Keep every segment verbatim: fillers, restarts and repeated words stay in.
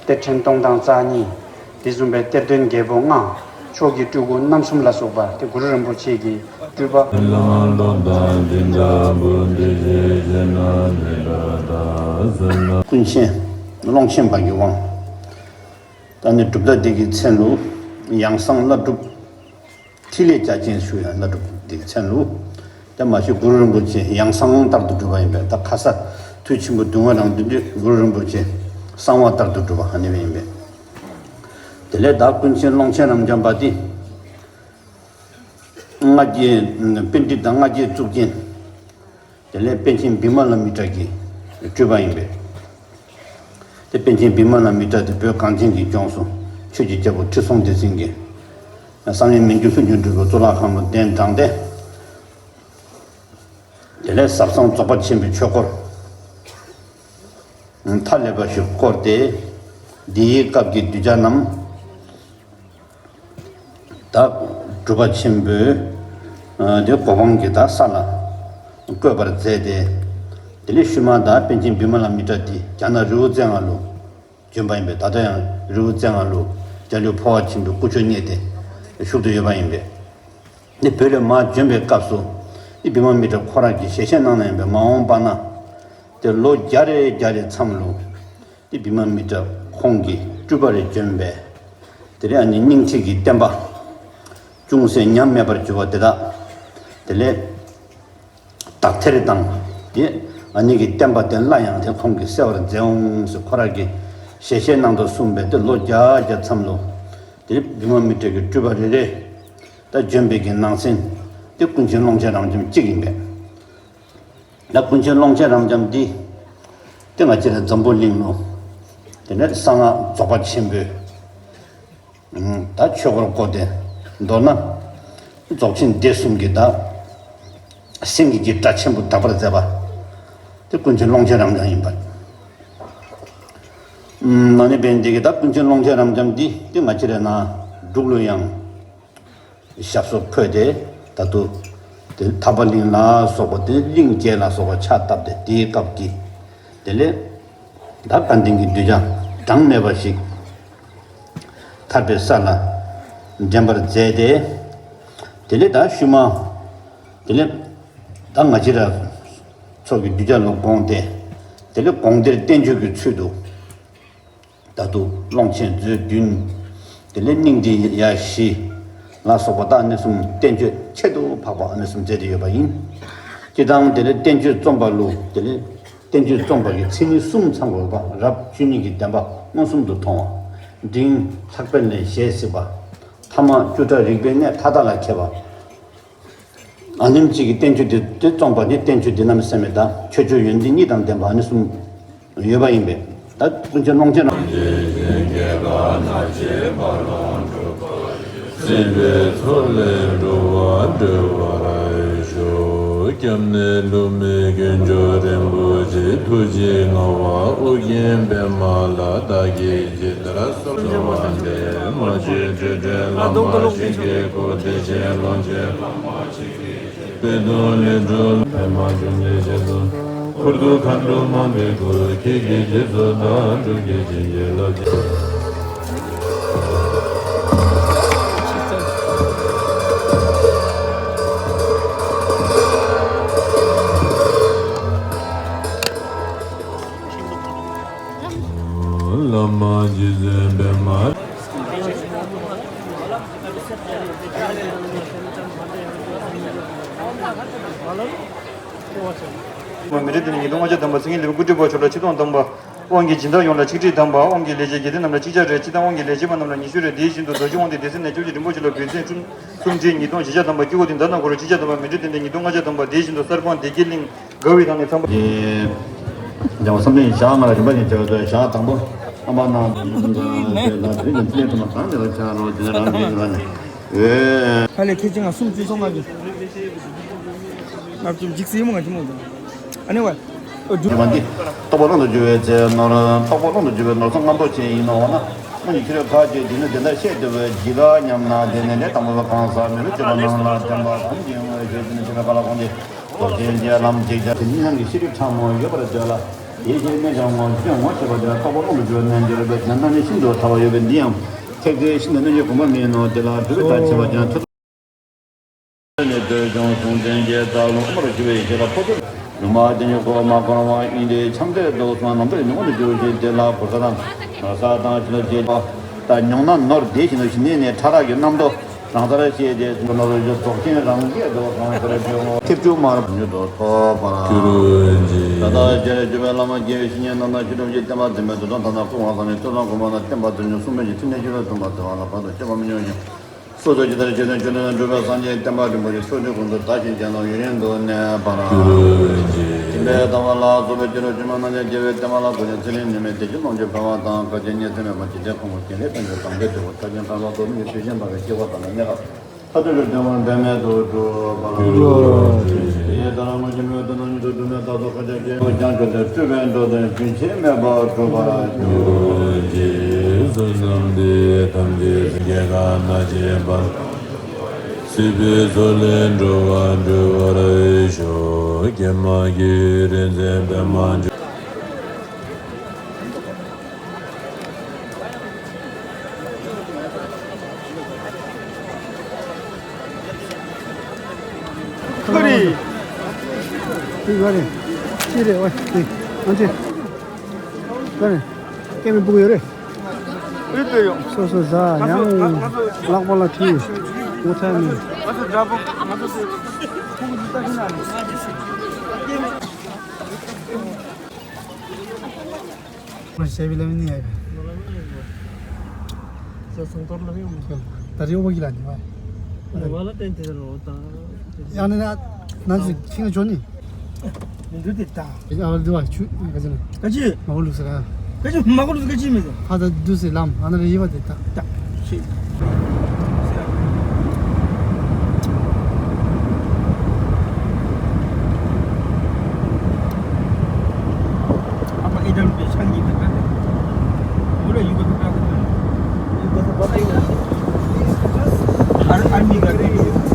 གཏེར་ཕྲན་སྟོང་དང་རྩ་གཉིས། དེ་བཟུམ་པའི་གཏེར་སྟོན་རྒྱལ་པོ་ལྔ། མཆོག་གི་སྤྲུལ་སྐུ་རྣམ་གསུམ་ལ་སོགས་པ་དེ་གུ་རུ་རིན་པོ་ཆེ་གི་སྤྲུལ་པ། ཀུན་མཁྱེན་ཀློང་ཆེན་པ་གི་དབང་། ད་ནི་གྲུབ་མཐའ་འདི་གི་མཚན་ལུ་ཡང་གསང་བླ་སྒྲུབ། ཐིག་ལེ་རྒྱ་ཆེན་ཞུ་ཡང་བླ་སྒྲུབ་འདི་གི་མཚན་ལུ། དེ་མ་གཞི་གུ་རུ་རིན་པོ་ཆེ་ཡང་གསང་ལྟར་དུ་གྲུབ་པ་ཡིན་པས། ད་ཁ་ས་ཐུགས་ཆེན་པོ་གདུང་བ་རང་བདུན་དུས་གུ་རུ་རིན་པོ་ཆེ་གསང་བ་ལྟར་དུ་གྲུབ་པ་ཨ་ནི་ཡིན་པས། དེ་ལས་ད་ཀུན་མཁྱེན་ཀློང་ཆེན་རབ་འབྱམས་པ་འདི། ལྔ་བརྒྱའི་པཎྜི་ཏ་ལྔ་བརྒྱའི་གཙུག་རྒྱན། དེ་ལས་པཎ་ཆེན་བི་མ་ལ་མི་ཏྲ་གི་སྤྲུལ་པ་ཡིན་པས། དེ་པཎ་ཆེན་བི་མ་ལ་མི་ཏྲ་དེ་བོད་གངས་ཅན་གྱི་ལྗོངས་སུ་ཆོས་ཀྱི་རྒྱལ་པོ་ཁྲི་སྲོང་ལྡེ་བཙན་གྱི་བསམ་ཡས་མི་འགྱུར་ལྷུན་གྱིས་གྲུབ་པའི་གཙུག་ལག་ཁང་ལ་གདན་དྲངས་ཏེ། དེ་ལས་ཟབ་གསང་རྫོགས་པ་ཆེན་པོའི་ཆོས་སྐོར་མཐའ་ཀླས་པ་ཞིག་བསྐོར་ཏེ། འདིའི་སྐབས་ཀྱི་གདུལ་བྱ་རྣམས། ད་སྒྲུབ་པ་ཆེན་པོའི་དེ་གོ་འཕང་གི་ད་ས་ལ་བཀོད་པར་མཛད་དེ། དེ་ལས་ཤུལ་མ་ད་པཎ་ཆེན་བི་མ་ལ་མི་ཏྲ་འདི་རྒྱ་ནག་རི་བོ་རྩེ་ལྔ་ལུ་བྱོན་པ་ཡིན་པས། ད་ལྟ་ཡང་རི་བོ་རྩེ་ལྔ་ལུ་འཇའ་ལུས་འཕོ་བ་ཆེན་པོའི་སྐུ་མཆོག་བརྙེས་ཏེ་བཞུགས་ཏེ་ཡོད་པ་ཡིན་པས། དེ་བོད་ལས་མར་བྱོན་པའི་སྐབས་སུ་དེ་བི་མ་མི་ཏྲ་ཁོ་རང་གིས་ཞལ་བཞེས་གནང་ནས་ཡིན་པས། མ་འོངས་པ་ན་དེ་ལོ་བརྒྱ་རེ་བརྒྱ་རེ་མཚམས་ལུ། དེ་བི་མ་མི་ཏྲ་ཁོང་གི་སྤྲུལ་པ་རེ་བྱོན་པས། དེ་ལས་ཨ་ནི་སྙིང་ཐིག་གི་བསྟན་པ་ཅུང་ཟད་ཉམས་མེད་པར་གྱུར་པ་དེ་དག་དེ་ལས་དག་ཐེར་དང་དེ་ཨ་ནི་གི་བསྟན་པ་དེ་སླར་ཡང་དེ་ཁོང་གིས་གསལ་བར་མཛད་འོང་ཟེར་ཁོ་རང་གིས་ཞལ་བཞེས་གནང་དོ་གསུངས་པས། དེ་ལོ་བརྒྱ་བརྒྱ་མཚམས་ལུ་དེ་བི་མ་མི་ཏྲ་གི་སྤྲུལ་པ་རེ་རེ་ད་བྱོན་པའི་གི་ནང་ཚན་དེ་ཀུན་མཁྱེན་ཀློང་ཆེན་རབ་འབྱམས་གཅིག་ཡིན་པས། ད་ཀུན་མཁྱེན་ཀློང་ཆེན་རབ་འབྱམས་འདི། དེ་ང་བཅས་ར་འཛམ་བུ་གླིང་ལུ། དེ་ནས་གསང་སྔགས་རྫོགས་པ་ཆེན་པོའི། ད་ཆོས་སྐོར་བསྐོར་ཏེ། མདོར་ན། རྫོགས་ཆེན་སྡེ་གསུམ་གྱི་ད། སེང་གེ་གི་སྒྲ་ཆེན་པོ་བསྒྲགས་པར་མཛད་པ། དེ་ཀུན་མཁྱེན་ཀློང་ཆེན་རབ་འབྱམས་ཡིན་པ། ཨ་ནི་འབད་ནི་དེ་གིས་ད་ཀུན་མཁྱེན་ཀློང་ཆེན་རབ་འབྱམས་འདི་དེ་ང་བཅས་ར་ནཱ་འབྲུག་ལུ་ཡང་། ཞབས་སོར་འཁོད་དེ་ད་དུང་དེ་ཐར་པ་གླིང་ལ་སོགས་པ་དེ་གླིང་བརྒྱད་ལ་སོགས་པ་ཕྱག་བཏབ་སྟེ་དེའི་སྐབས་ཀྱི་དེ་ལས་ད་དགའ་ལྡན་གྱི་གདུལ་བྱ་གྲངས་མེད་པ་ཞིག་ཐར་པའི་ས་ལ་འདྲེན་པར་མཛད་དེ། དེ་ལས་ད་ཤུལ་མ་དེ་ལས་ད་ང་བཅས་ར་ཚོ་གི་གདུལ་བྱ་ལ་དགོངས་ཏེ། དེ་ལས་དགོངས་གཏེར་བསྟན་བཅོས་ཀྱི་ཚུལ་དུ། ད་དུང་ཀློང་ཆེན་མཛོད་བདུན། དེ་ལས་སྙིང་ཐིག་ཡ་བཞི་ལ་སོགས་པ་དང་ཨ་ནི་གསུམ་བསྟན་བཅོས་ཁྱད་དུ་འཕགས་པ་ཨ་ནི་གསུམ་མཛད་དེ་ཡོད་པ་ཡིན། སྤྱིར་བཏང་དེ་ལས་བསྟན་བཅོས་རྩོམ་པ་ལུ་དེ་ལས་བསྟན་བཅོས་རྩོམ་པ་གི་མཚན་ཉིད་གསུམ་ཚང་དགོས་པ། རབ་བཅུ་གཉིས་ཀྱི་བདེན་པ་མངོན་སུམ་དུ་མཐོང་བ། འབྲིང་ལྷག་པའི་ལས་ཞལ་གཟིགས་པ། ཐ་མ་བཅུ་ཕྲག་རིག་པའི་གནས་མཐའ་དག་ལ་མཁས་པ། ཨ་ནེམ་གཅིག་གི་བསྟན་བཅོས་དེ་དེ་རྩོམ་པ་ནི་བསྟན་བཅོས་འདི་རྣམས་སེམས་མེད་དང་ཆོས་སྤྱོད་ཡོན་ཏན་གཉིས་དང་ལྡན་པ་ཨ་ནི་གསུམ་ཡོད་པ་ཡིན་པས། ད་ཀུན་མཁྱེན་ཀློང་ཆེན་རབ། སྲིད་པའི་མཚོ་ལས་འགྲོ་བ་སྒྲོལ་བར་ཤོག། སྐྱབས་གནས་ལྷུན་གྱིས་ཕྱོགས་རིན་པོ་ཆེ། ཐུགས་རྗེའི་ངག་དབང་ཨོ་རྒྱན་པདྨ་ལ། བདག་གིས་ཇི་ལྟར་གསོལ། གསོལ་བ་འདེབས། མ་གཅིག་སྤྲོས་བྲལ་བླ་མ་ཞིག་གི་སྐུ། བདེ་ཆེན་ཀློང་ཆེན་བླ་མ་ཞིག་གི་སྐུ། པད་སྡོང་ལས་གྲུབ་པདྨ་འབྱུང་གནས་རྗེས་སུ། ཁུར་དུ་མཁའ་འགྲོ་མང་པོའི་སྐུ། ཁྱེད་ཀྱི་རྗེས་སུ་བདག་འགྲོ་གི་བྱིན་གྱིས་བརླབ་ཅིང་། བླ་མ་རྗེ་བཙུན་པདྨ། མི་འགྲོ་དེ་ནི་ཉིས་སྟོང་ལྔ་བརྒྱ་ཐམ་པ། སེང་གེ་ལེའུ་བཀོད་སྒྲིག་པ་མཆོག་ལ་ཆིག་སྟོང་ཐམ་པ། དབང་གི་སྦྱིན་བདག་ཡོངས་ལ་ཆིག་ཁྲི་ཐམ་པ། དབང་གི་ལས་བྱེད་དགེ་འདུན་རྣམས་ལ་ཆིག་བརྒྱ་རེ། སྤྱིར་བཏང་དབང་གི་ལས་བྱེད་པ་རྣམས་ལ་ཉི་ཤུ་རེ། དེ་བཞིན་དུ་རྡོ་རྗེ་དབང་འདུས་སྡེ་སྲིད་ནས་བཅུ་བཞི་རིན་པོ་ཆེ་ལ་དགོས་མཚོན་ཁྲི་སུམ་ཁྲི་ཉིས་སྟོང་བཞི་བརྒྱ་ཐམ་པ། སྐྱེ་བོ་དེ་མདའ་དང་གོ་ར་ཆིག་བརྒྱ་ཐམ་པ། མི་འགྲོ་དེ་ནི་ཉིས་སྟོང་ལྔ་བརྒྱ་ཐམ་པ། དེ་བཞིན་དུ་གསར་སྤང་སྡེ་དགེ་གླིང་དགའ་བའི་ཐང་ནས་ཚངས་པ། ལྗང་བ་བསམ་གཏན་ཞག་ལྔ་ལ་རིམ་པ་བཞིན་བྱ་བའི་ཚུལ། ཞག་དང་པོ་རྣམ་པ་སྣང་། དེ་ལ་དེ་ནི་ཚེ་ཐུང་མ་གང་དེ་ལ་ཆ་རོགས་དེ་རང་གི་ཡོད་ལ་ནི། ཨེ། ཧ་ལས་ཁྱེད་ཀྱིས་ང་སུམ་ཅུ་སོ་ལྔ་གི་ལྔ་བཅུ་འཇིགས་སྲིད་མོ་ང་ཅི་མོ་དང་། ཨ་ནི་བ། ཨོ་རྒྱུ་མ་འདི། རྟོགས་པ་ཀློང་དུ་འགྱུ་བའི་ཚེ་ནོར། རྟོགས་པ་ཀློང་དུ་འགྱུ་བའི་ནོར་སྲུང་རྔམ་པོ་ཆེ་ཡིན་ནོ་ན། དངོས་ཀྱི་ཁྱོད་རའི་ཁ་ཅིག་འདི་ནི་དེ་འདྲ་བཤད་དེ་བས་ཇི་ལ་སྙམ་ན། དེ་ནི་ལས་དང་པོ་པའི་གང་ཟག་མི་རུ་སྐྱེ་བ་རྣམས་ལ་བྱམས་པ་ཐམས་ཅད་དངོས་བརྗོད་དེ་ནི་ཆོས་པའི་བཀའ་ལ་དགོངས་ཏེ། རྫོགས་ཆེན་རྗེ་ལམ་ཅིག་ཅར་དེ་ཉིད་སྣང་གི་ཤེས་རིག་ཕྲ་མོ་ཡོད་པར་འདོད་ལ། དེ་བཞིན་གནས་ཀྱང་ངོ་སྤྱོད་ངོ་ཤེས་པ་དེ་ལ་རྟོགས་པ་ཀུན་ཏུ་འཇུག་པའི་རྣལ་འབྱོར་པའི་ཕྱིར་ན་རྣམ་སྨིན་ཤིན་ཏུ་ཕྲ་བ་ཡོད་པས། འདི་ཡང་ཐེག་ཆེན་ཤིན་ཏུ་རྣལ་འབྱོར་གོང་མ་མིན་ནོ། དེ་ལ་སྒྲུབ་པའི་མཐར་ཕྱིན་པ་ཀྱང་ཐུབ། ནས་ལྟོས་ཀྱང་གཟུང་འཛིན་གྱི་རྩ་རླུང་དམར་ཕྱུ་བའི་ཞལ་ལ་ཕོ་ཚོད་ལུང་མ་བདེ་ཉོན་ཁོག་མ་འཁོར་བ་ཡིན་ཏེ། ཆམ་ཚད་རྡོ་སོང་ནམ་མཁའི་ཉི་མ་དུ་གྱུར་ཞིང་། དེ་ལ་གོ་ས་དང་ན་ས་དང་ཆུ་ལ་སྐྱེས་པ་དང་མྱོང་ན་ནོར་བདེ་ཞིང་དུ་ཞི་གནས་ནས་ཕྲ་རགས་ཀྱི་རྣམ་རྟོག་རང་སར་ཤེས་ཏེ། ནོར་རྫོགས་ཆེན་རང་སྐད་དུ་གང་ཤར་ཕྱོགས་ཐེབས་ཆུང་མར་མྱུར་དུ་ཐོབ་པར་གྱུར་ཅིག་ད་ལྟ་རྗེ་རེ་བརྒྱུད་པའི་བླ་མ་དགེ་བའི་བཤེས་གཉེན་རྣམས་དང་ཤེས་རབ་ཀྱི་བསྟན་པ་འཛིན་པའི་རྡོ་གྲུབ་ཐང་དང་སྐུ་དབང་བཟང་ནས་ཐོས་བསམ་སྒོམ་པ་དང་བསྟན་པ་འཛིན་སྐྱོང་སྲུང་མའི་ཕྲིན་ལས་ཤིན་ཏུ་མཐུན་པ་ཟེར་བ་ལ་བར་དུ་གཅོད་པ་མི་འབྱུང་ཞིང་། སོ་སོ་ཇི་ལྟར་བྱས་ནས་བྱོན་ནས་འགྲུབ་པའི་སངས་རྒྱས་བསྟན་པ་འབྲིང་པོ་ཡི་ཕྱོགས་བཅུ་ཀུན་ཏུ་དར་ཞིང་རྒྱས་ནོར་ཡུན་རིང་དུ་གནས་པར་གྱུར་ཅིག་དེ་ལྟ་བ་ལ་སོགས་པའི་ཕྱི་རོལ་ཕྱི་མ་རྣམས་ཀྱང་རྒྱལ་བའི་བསྟན་པ་ལ་གུས་ཤིང་ཚེ་རིང་ནད་མེད་བདེ་སྐྱིད་ལོངས་སྤྱོད་འཕེལ་བ་དང་། བཀའ་དྲིན་ཉེ་ཚེ་མེད་པར་ཇི་སྲིད་ཁོང་ཁྲོ་གྱེས་ལས་ཕན་ཕྱིར་གང་འདོད་འབྲས་བུ་མཐར་ཕྱིན་ཐོབ་པ་དང་། མི་དུས་གཞན་དག་གི་སྐྱེ་བ་དག་ལ་གནས་སྐབས་མཐར་ཐུག་གི་བདེ་བ་འབད་མེད་དུ་འགྲུབ་པར་ཤོག་དེ་ཡི་ལྟར་དངོས་ཀྱི་མིང་དུ་ནམ་ཉིད་དུ་སྒྲུབ་ནས་བདག་སོགས་ཁ་ཆག་ཅན་ཀྱང་གྱུར་ཏེ་སྤྲུལ་པའི་འགྲོ་དོན་རྒྱུན་ཆད་མེད་པར་འགྲུབ་པར་ཤོག་ཅེས་གསོལ་འདེབས་དམ་ཚིག་སེམས་བསྐྱེད་གང་གནང་བྱེད་པ། སྲིད་པའི་མཚོ་ལས་འགྲོ་བ་སྒྲོལ་བར་ཤོག་ཀྱེ་མ་ཀྱེ་རིག་འཛིན་པདྨ་འབྱུང་ཁ་རི། ཁ་རི། ཁ་རི། ཁ་རི། ཨ་ཅེ། ཁ་རི། སྐྱེ་མི་སྤུ་གུ་ཡོད་རེད། རེད་དེ་ཡོང་། སོ་སོ་ཟ་ཡང་ལག་པ་ལ་ཁྲིད། ངོ་ཚ་མི། ང་ཚོ་འདྲ་པོ་ང་ཚོ་ཚོས་ཁོང་ཚོ་ལྟ་གི་ན་རེད། ང་ཞེས་པའི་ལམ་ནི་ཡ་གི། ས་སང་ཏོར་ལ་ཡོང་། ད་རེ་འོ་གི་ལ་ནི་བ། ང་ལ་བརྟེན་ཏེ་རོ་དང་། ཡང་ནི་ན་ན་ཚོ་ཁྱི་ང་འཇོ་ནི། མི་འདུག་དེ་ད། ཨ་བ་འདུག་བ་ཆུ་ག་ཅི་ན། ག་ཅི། མ་གོ་ལུག་ས་ར། ག་ཅི་མ་གོ་ལུག་ས་ག་ཅི་མི་ཟེར། ཕ་ད་འདུག་སེ་ལམ་ཨ་ན་རེ་ཡི་བ་དེ་ད། ད། ཤི། ཨ་མ་ཨེ་ཌམ་པའི་ཆ་གཉིས་པའི་ཀ་ནས། མུ་ལ་ཡུ་གུ་ཏུ་ཀ་ཁུ། ཨར་ཨར་མི་ག་རེ་ཡོད།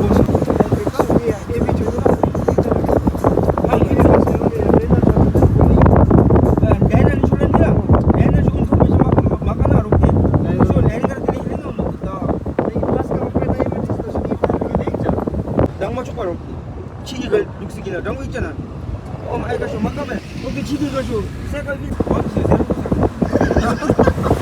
ཁྱི་གི་ལུག་སི་གི་ན་རང་གི་ཅ་ན། ཨོ་མའི་ག་ཤོ་མ་ཀ་མེ། ཨོ་གི་ཁྱི་གི་ག་ཤོ་སེ་ག་གི་བ་གི་སེ་སེ་རུ་ས།